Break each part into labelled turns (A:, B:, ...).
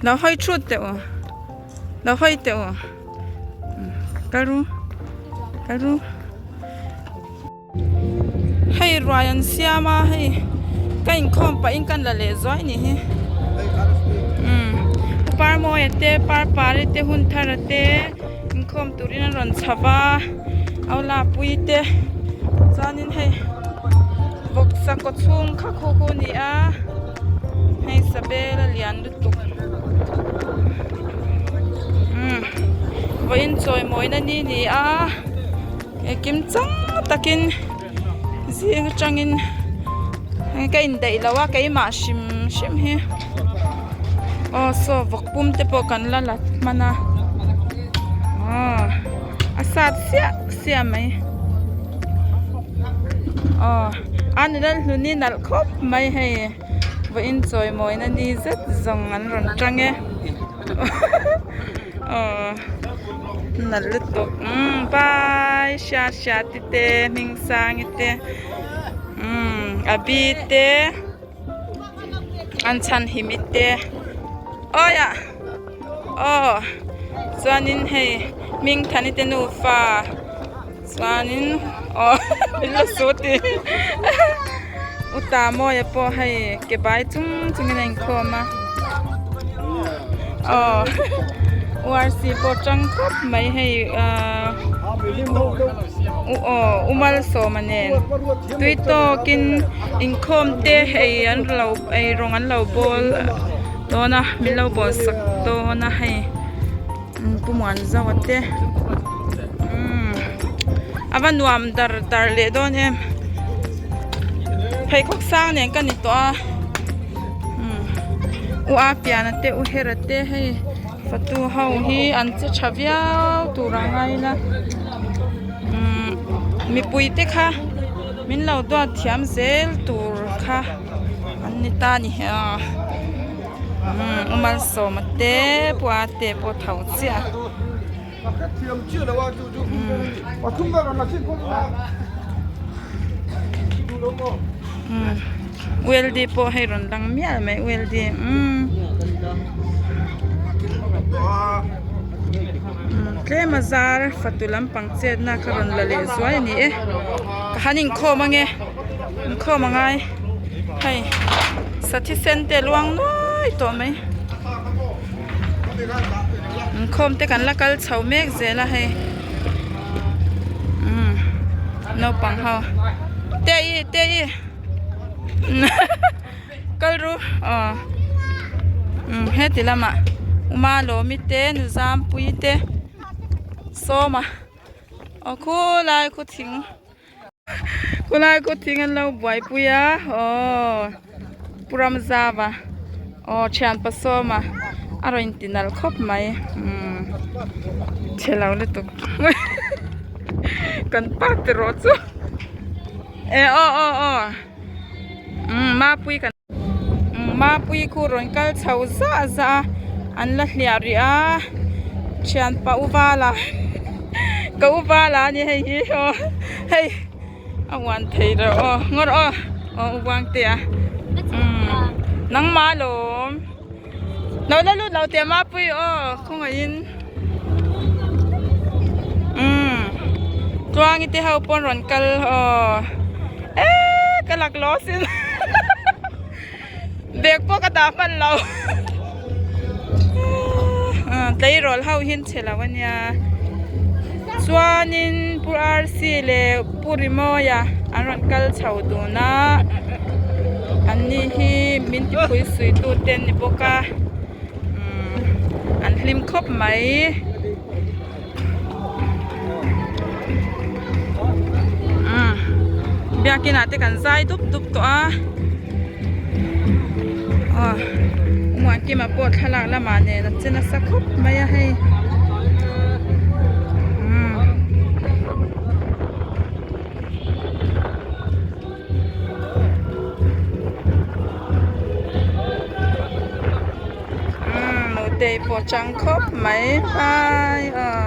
A: Lo hawi thut teh u lo hawi teh u kal ru kal ru hei ruai an siam a hei ka inkhawm pah in ka la leh zuai ni hi umm parmawia te parpari te hun thar a te inkhawm turin an rawn chho va aulapui te chuanin hei vawksa kaw chhung kha khu khu a ni a hei sabel a lian lutuk umm vawiin chawimawina ni ni a engkim chang takin zing atangin ka indaih lo a keimah hrim hrim hi aw saw vawk pum te pawh kan la la hman a aw a sat siah siah mai aw a ni lal hlun hi nalh khawp mai hei vawiin chawimawina ni zet zawng an rawn tang e aw nalh lutuk umm bye hria hria te te hming sangi te umm a bi te an chhan him i te awi ah aw chuanin hei hming thani te nufa chuanin aw min la su ti uta mawia pawh hei ke bai chung chungin a inkhawm a aw URC pawh tang khawp mai hei ahh aw u malsawma nen tui tawkin inkhawm te hei an lo ei rawng an lo bawl dawn a min lo bawl sak dawn a hei pu muanzawa te umm a va nuam dar dar leh dawn em pheikhawk sang nen ka ni tawh a umm u a piana te u hera te hei fatu ho hi an che tha viau tur a ngai ila umm mipui te kha min lo duat thiam zel tur kha an ni ta a ni a umm u malsawma te pua te pawh tho chiah umm ULD pawh hei rawn lang mial mai ULD umm tlem a zar fatu lampang chetna kha rawn la leh zuai a ni e ka han inkhawm ange inkhawm a ngai hei sa thisen te a luang nuai tawh mai inkhawm te kan la kal chho mek zel a hei umm naupang ho te i te i kal ru aw umm heti lamah uma lawmi te nuzampui te sawma aw khulai khu thing. Khulai khaw thing an lo buaipui a aww pu Ramzava aw thian pasawma a rawn inti nalh khawp mai umm chhe lo lutuk kan pa ti rawh chu e aw aw aw umm mapui kan umm mapui khu rawn kal chho zah zah a an la hliah rih a thianpa u vala ka u vala a ni hei hi aw hei a uan thei reuh aw ngawr aw aw u buangte a umm nangmah alawm lo la lut lo teh mapui aw khawngaihin umm tluangi te ho pawn rawn kal aw eee ka lak lo asin bag pawh ka dah hman lo tleirawl ho hi an che lo ania chuanin pu RC leh pu Rimawia an rawn kal chho dun a anni hi min ti phui sui tu te an ni bawk a umm an hlim khawp mai. Umm biakin ah te kan zai dup dup tawh a aw Muankima pawh thlalak lamah nen a che nasa khawp mai a hei umm. Umm nutei pawh chang khawp mai pai aw.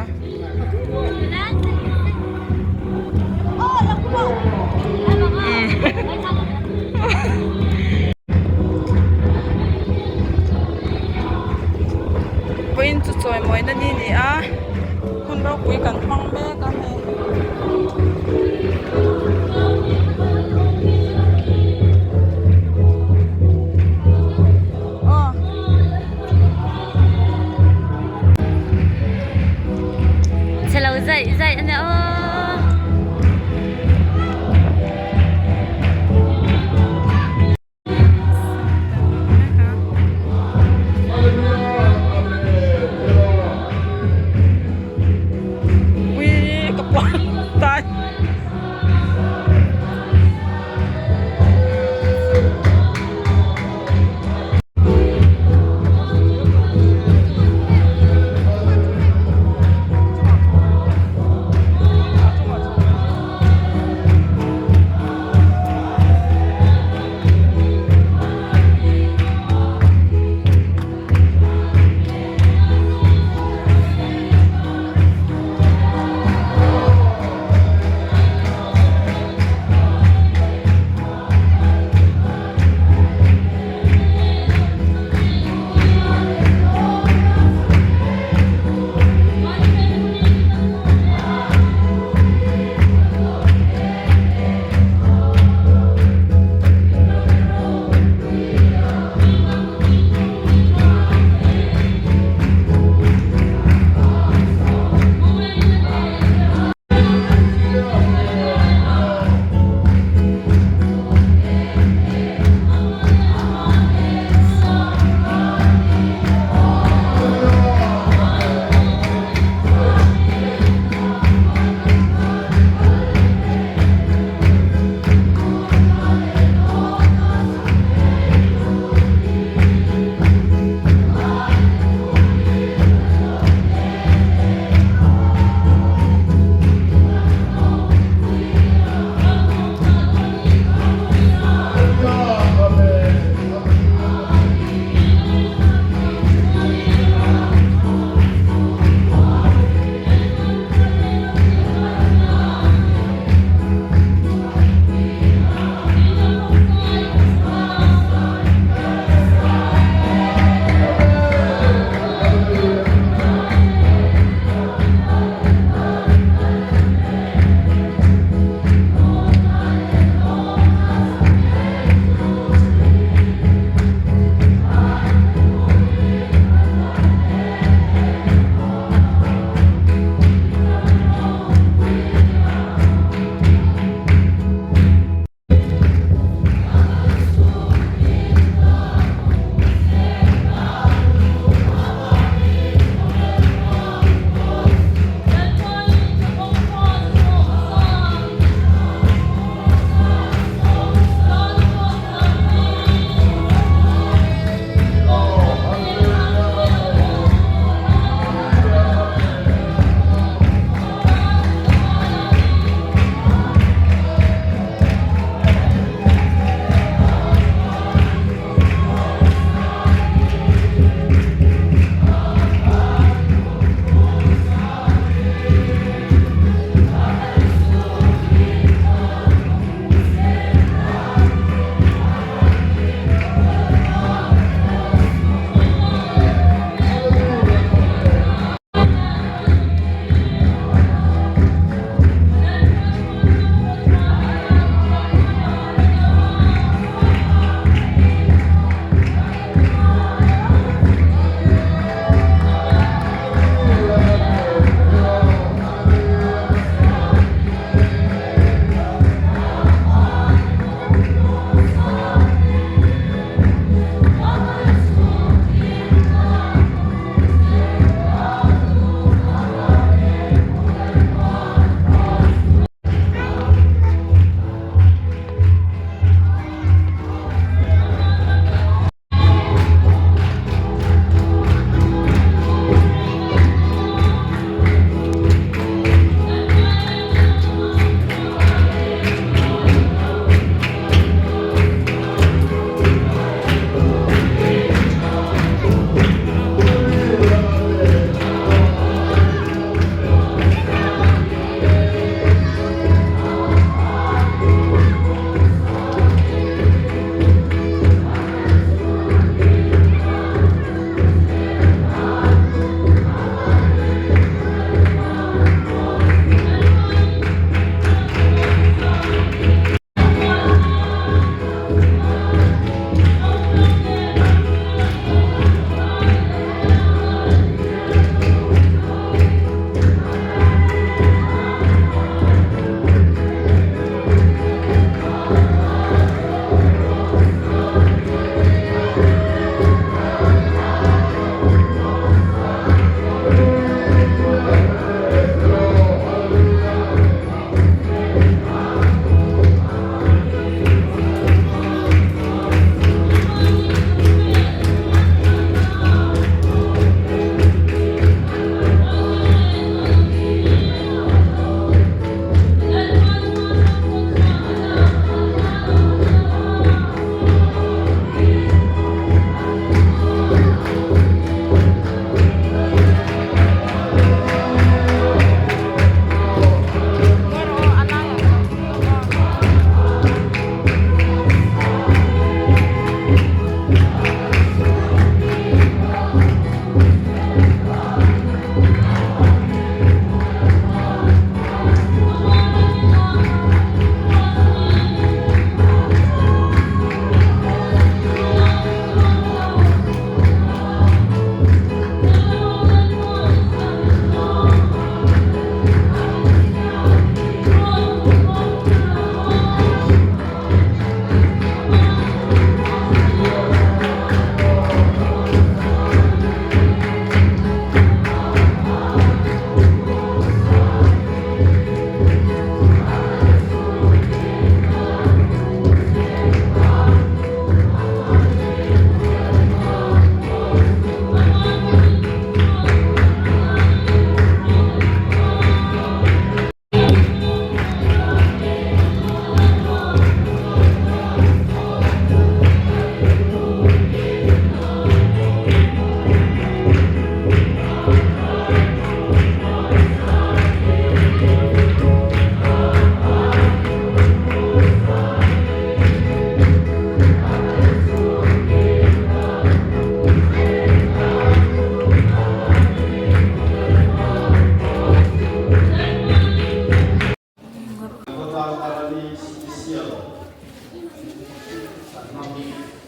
B: Kan hmang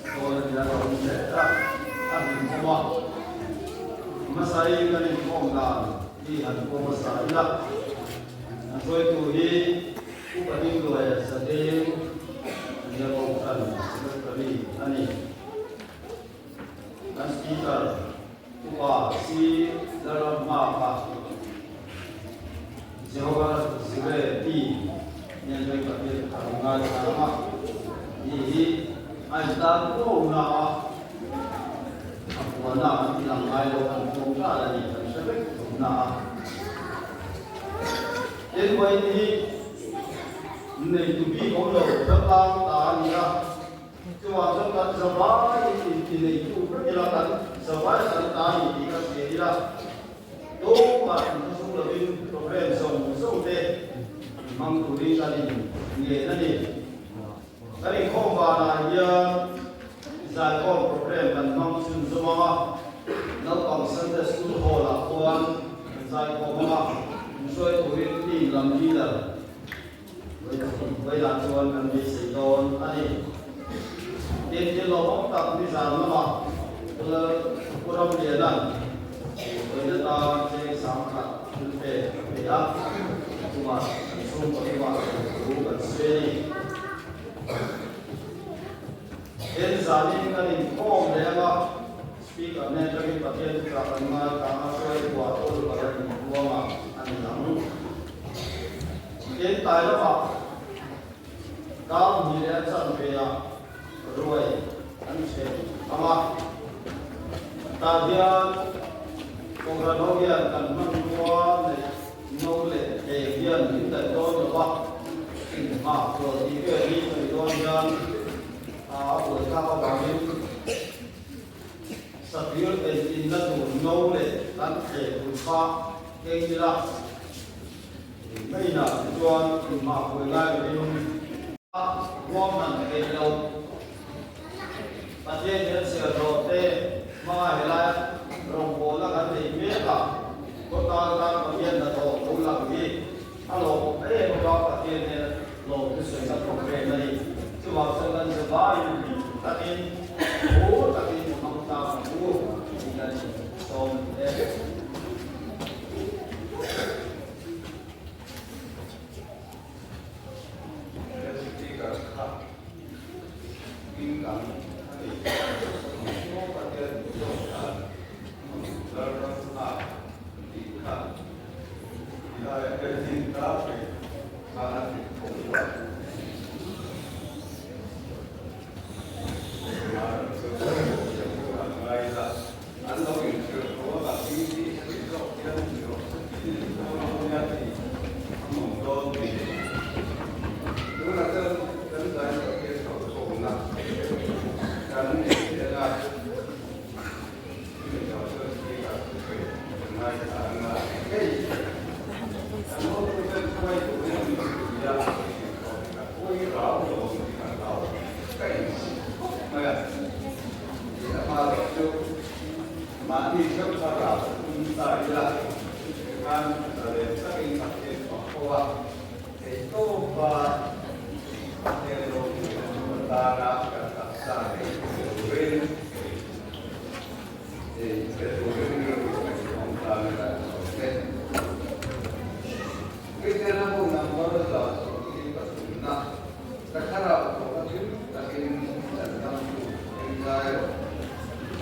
B: dawn a nia lo awm hle a, a hlimawm a. Hmasai kan inkhawm dan hi han pawh hmasa ila, an hruaitu hi Upa Dingluaia Zadeng nia Kohhran Secretary a ni. Kan Speaker Upa Si Lalramnghaka Jehovah Jireh ti nen veng Pathian thar ngai thlang a ni hi a intan kuau na a, a puana an ti lang ngai lo an pawm tlat a ni kan hre vek thung na a. Tin vawiin hi neitu bik awm lo khawtlang ta a ni a. Chuvang chuan kan zavai inti neitu vek ila, kan zavai kan ta a ni tih ka hria ila, tumah inthusuk lovin program zawng zawng te hmang turin kan in ngen a ni. Kan inkhawm vanah hian zaikhawm program kan hmang chhunzawm ang a, naupang Sunday School Hall ah khuan kan zaikhawm ang a, inhruai turin team lam leader Vawilah chuan kan beisei dawn a ni. Tin, thil lawmawm tak nizan lamah Pu Ramliana'n vawina tan cheng sangkhat thil pek a pe a, a chungah kan chhungkaw chungah thu kan sawi a ni. Tin, zanin kan inkhawm leh anga Speaker nen atangin Pathian thuchah kan ngaithla anga hruaituah Paul Palan inbuanga a ni ang. Tin, tai lamah dar hnih leh a chanve ah ruai an chhe ang a. Tah hian Kohhran ho hian kan hmanrua neih no leh thei hian min daih dawn lo va, inhmah kual tih vel hi sawi dawn hian a buaithlak avangin Sapir entinna tur no leh kan thleh tur kha keng ila mainah tichuan inhmahpui lai lovin a ruahman theih loh. Pathian hian chhiarhlawh te hmanga helai rawngbawlna kan neih mek a, khawtlang tan Pathian hnathawh lo lang hi a lawmawm em avang Pathian hnena lawm thusawina program a ni. Chuvang chuan kan zavaiin hlim takin, phur takin i hmang tlang ang u tih kan insawm a ni e.
C: He speaker kha in dang a ni. Chaw Pathian zawk dan Lalram nghak tih kha tilai a din ta ve kha a ti tho a. An lo inhrilh tho a, mahni hi heti zawk hian ni rawh se tih dawn ang nia tih a awm dawn ni. Tunah chuan kan zai Pathian hlauhthawmna kan nei zel a, chumi zawh chuan speaker thusawi kan ngaithla ang a, hei kan hotuten hruai turin min ti a, ka pawi rau lo tih ka hlau ka insi khawp mai a. Amah chu mahni theuh kha rah tum ta ila, tikhan zalen takin Pathian fak ho a, theihtawpa Pathian ropuina chu atana kan taksa nei turin pe turin rilru kan hmang ta ila a awm e. Kristiana hmun number 123 na ka thlarau thawhna thil takin chan dangtu engzai rawh.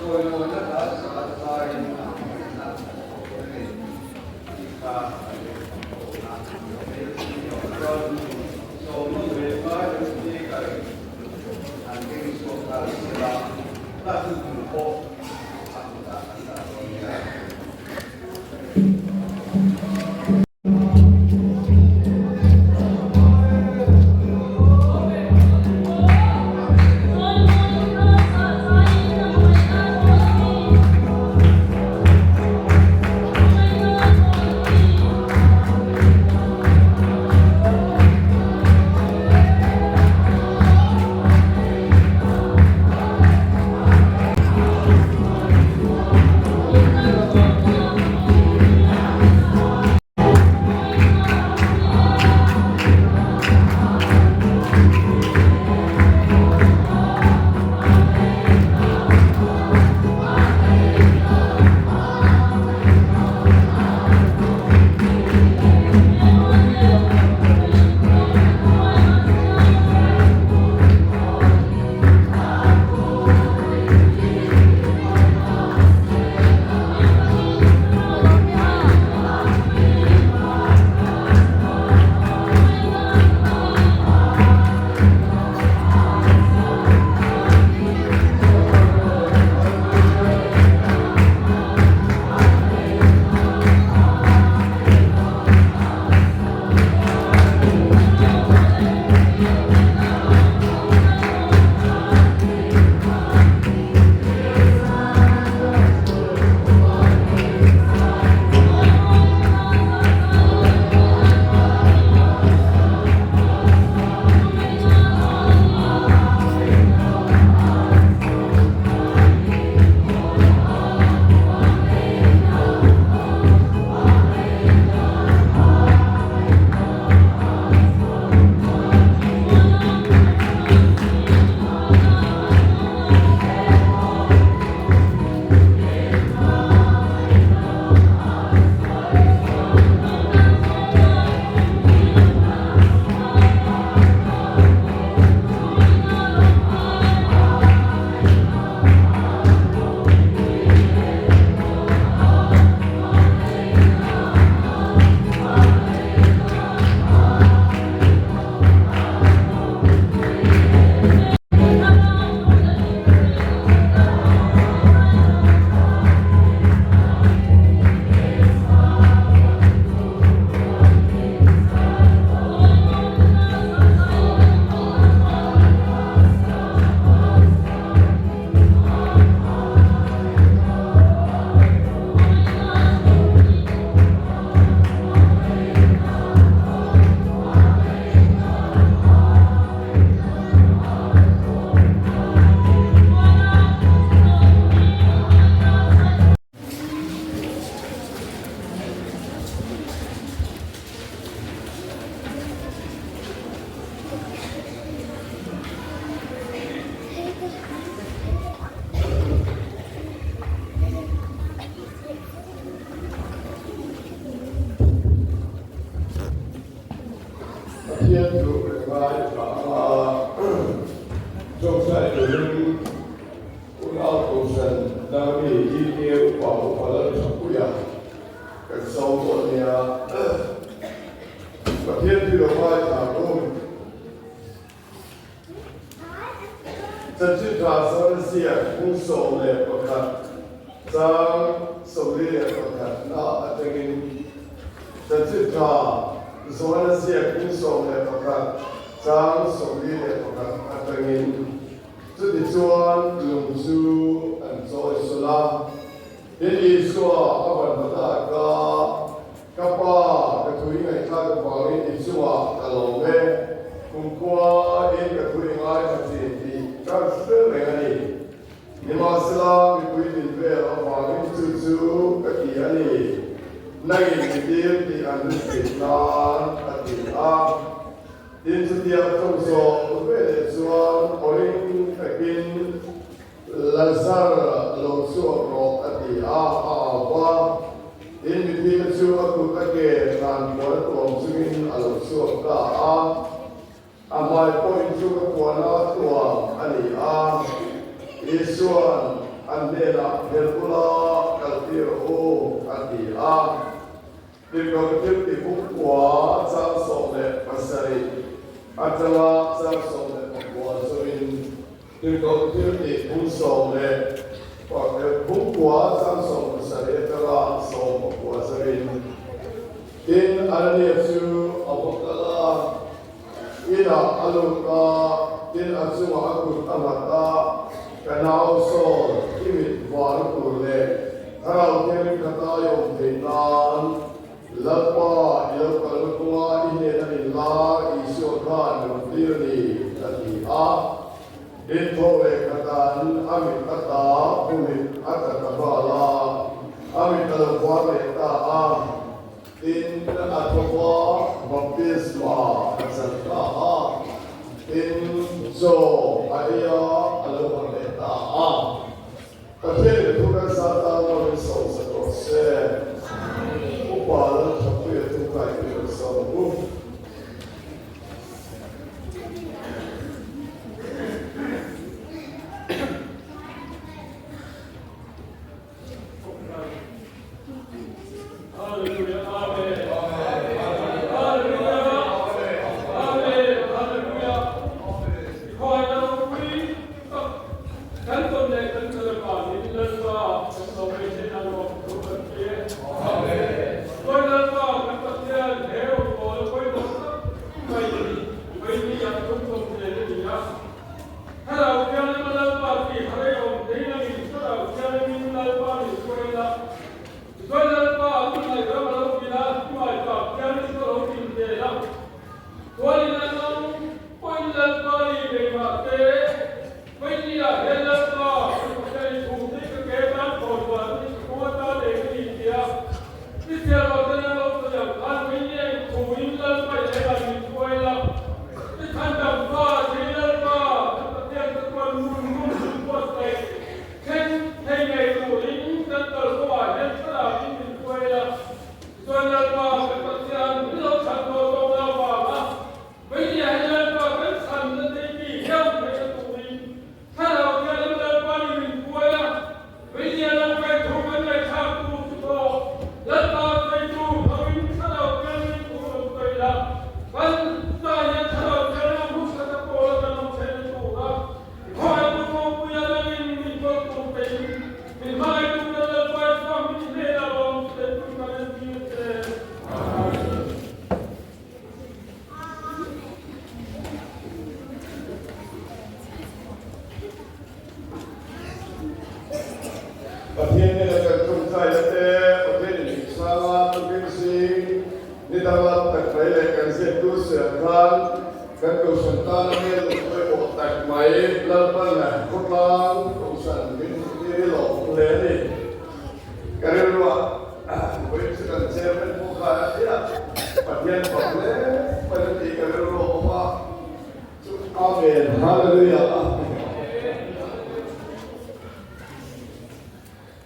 C: Chawimawina hla za zaiin a hmangaihna a thawk a ni tih kha a leh tawhna a ni. Chuan sawmnawn ve ngai lo speaker in an keng chhuak nghal zel a, hla hnuhnung pawh a kutah an dah dawn nia.
B: Chanchin Tha Sawn ziak hung 11 chang 41 na atangin Chanchin Tha Sawn ziak hung 11 chang 41 atangin chutichuan lung chu an chawi sawn a. Tin Isua a van hmata ka Ka pa, ka thu i ngaihthlak avangin i chungah ka lawm e. Kumkhua in ka thu i ngaithla thin tih ka hre reng a ni. Nimahsela, mipui min vel avangin chu chu ka ti a ni. Nangin mi tir tih an rin theih nan a ti a. Tin chutiang tawng zawh veleh chuan aw ring takin Lazar lo chhuak rawh a ti a, a au va. Tin mithite chu a kut a ke hran puan tuam chungin a lo chhuak ta a. A hmai pawhin chu ka puana tuam a ni a. Isua'n an hnenah Phelh ula kaltir rawh u a ti a. Tirhkoh thil ti pumkua chang 17 atanga chang 19 zawin Tirhkoh thil ti pum sawm leh pumkua chang 17 atanga 19 zawin Tin, Anania chu a va kal a, inah a lut a, tin a chungah a kut a nghat a, Ka nau Saul, i mit var tur leh Thlarau Thianghlim kha tai awm theih nan Lalpa i lo kalna kawnga i hnena inlar Isua khan min rawn tir a ni, a ti a. Tin thaw leh khatan a mit ata pumit a tla ta nghal a, a mit a lo var leh ta a. Tin a thawva baptisma a chan ta a, tin chaw a ei a, a lo harh leh ta a. Pathian in thu kan sa tan lo in sawmsa tawh se. Upa Lalthapuia thu kai chu kan sawm ang u. Pathian nena kan tawngtaina te, Pathian in min chhang a, tukin zing ni danglam tak mai leh kan ziaktu suiah khan kan Kohhran tana hmel lo pawimawh tak mai Lalpan leh khawtlang Kohhran min hmuhtir hi lawmawm hle a ni. Ka rilruah vawiin chu kan chairman pawh khan a ti a, Pathian fak hle mai a tih ka rilru a awm a. Amen Hallelujah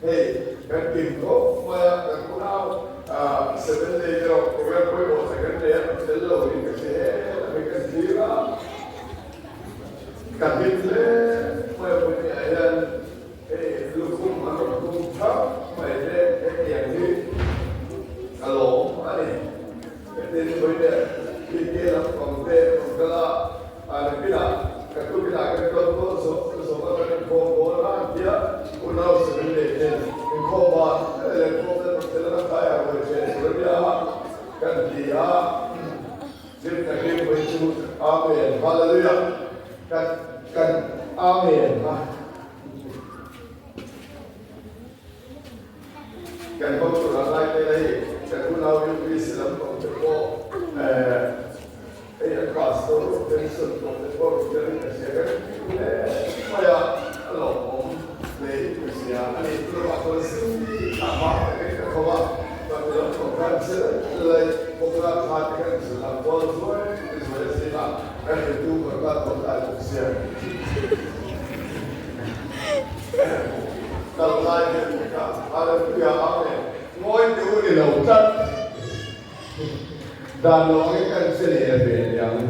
B: Hei kan kim khawp mai a kan unau seven day te erawh program pawimawh tak kan nei a tel lo in ka hre he lam hi kan thlir a ka hlim hle mai a pawimawh ah hian hei lukhum an rawn tum thap mai te hetiang hi ka lawm a ni. Hetiang sawi leh BK lampang te rawn kal a, nakinah ka tukinah kan kal dawn zawh zawh.
C: kan Amen a. Kan hotu ral lai te hei kan unau UPC lampang te pawh hei an pastor Benson pawh te pawh rawn tel in ka hria kan hle mai a, a lawmawm hle in ka hria a ni. Tunah chuan Cindy a hma takin ka tho a, kan lampang khan chhe lai bawk a, thla te khan zun ang kual zuai zuai a zing a, kan rilru kawr kha tawng tai bawk sia. Kal lai hian mi kha Hallelujah Amen ngawi teh u ni lo tlat. Dan lo angin kan che leh ve niang.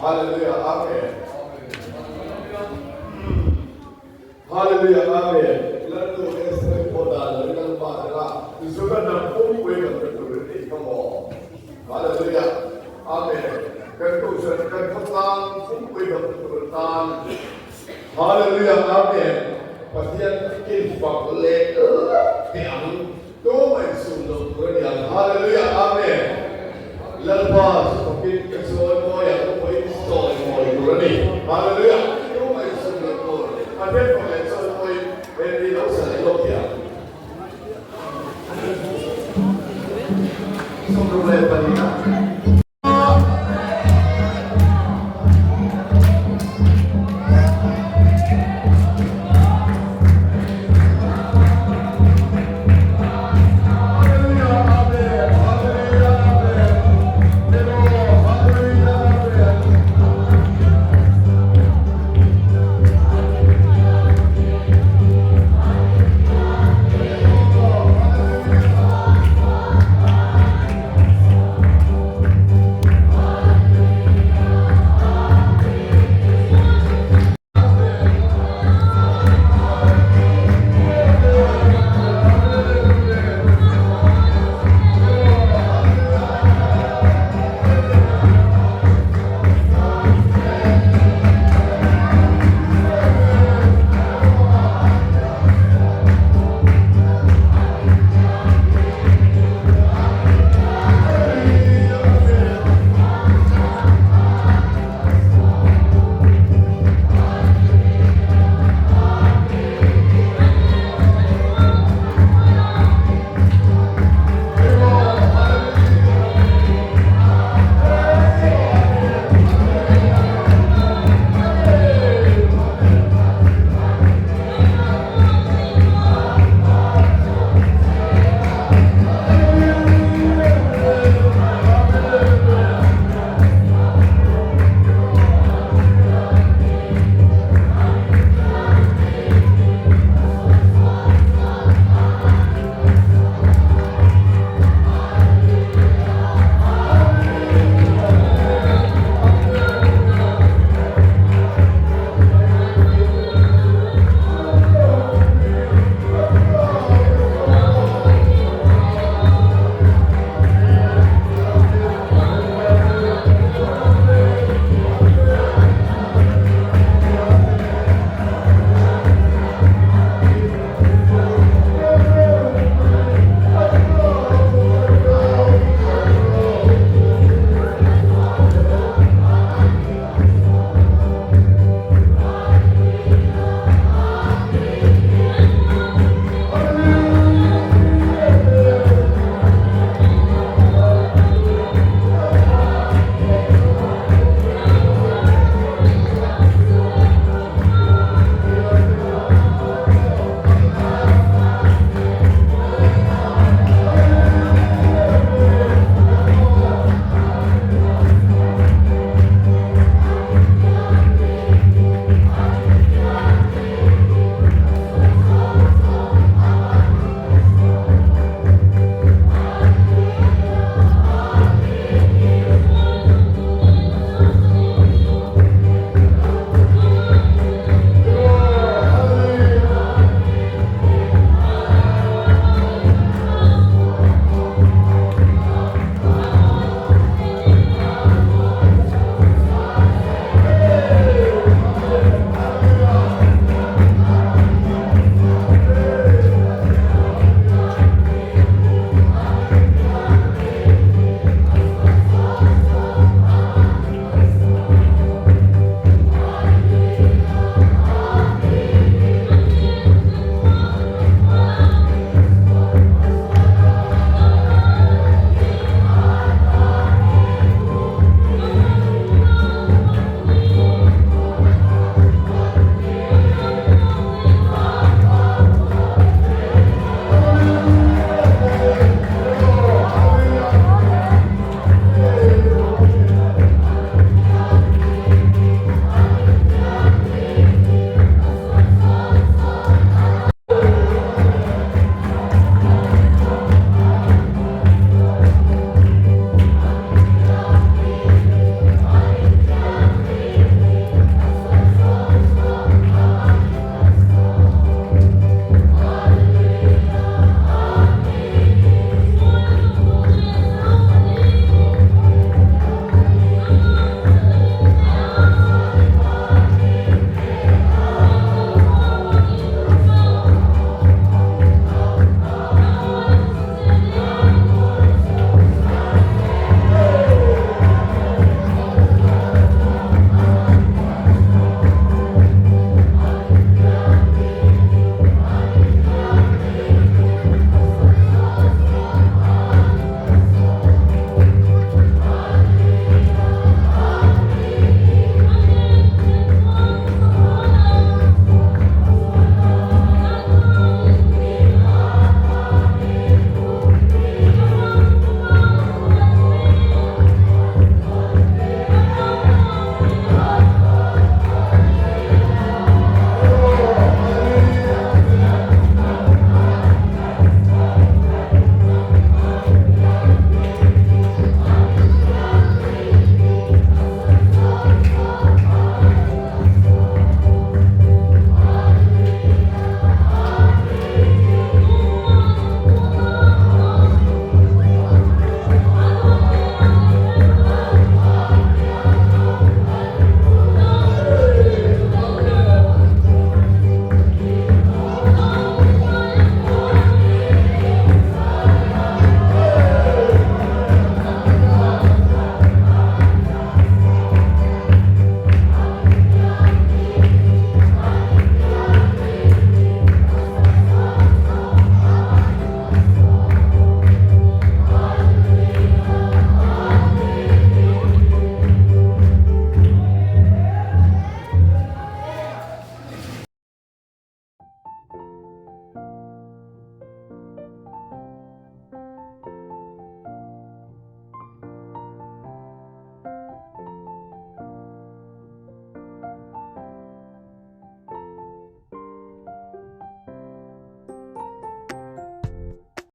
C: Hallelujah Amen. Hallelujah Amen. Lalnu Esther pawh dan lo in an pa tel a, Juda hnam pumpui kan pe tur in ei kha maw. Hallelujah Amen. Kan kohhran kan khawtlang pumpui kan pe tur tan. Hallelujah Amen Pathian in fak leh lap teh ang tumah in sum loh tur a ni ang Hallelujah Amen Lalpa chu fakin ka chawi mawi ang ka pawhin chawi mawi tur a ni Hallelujah.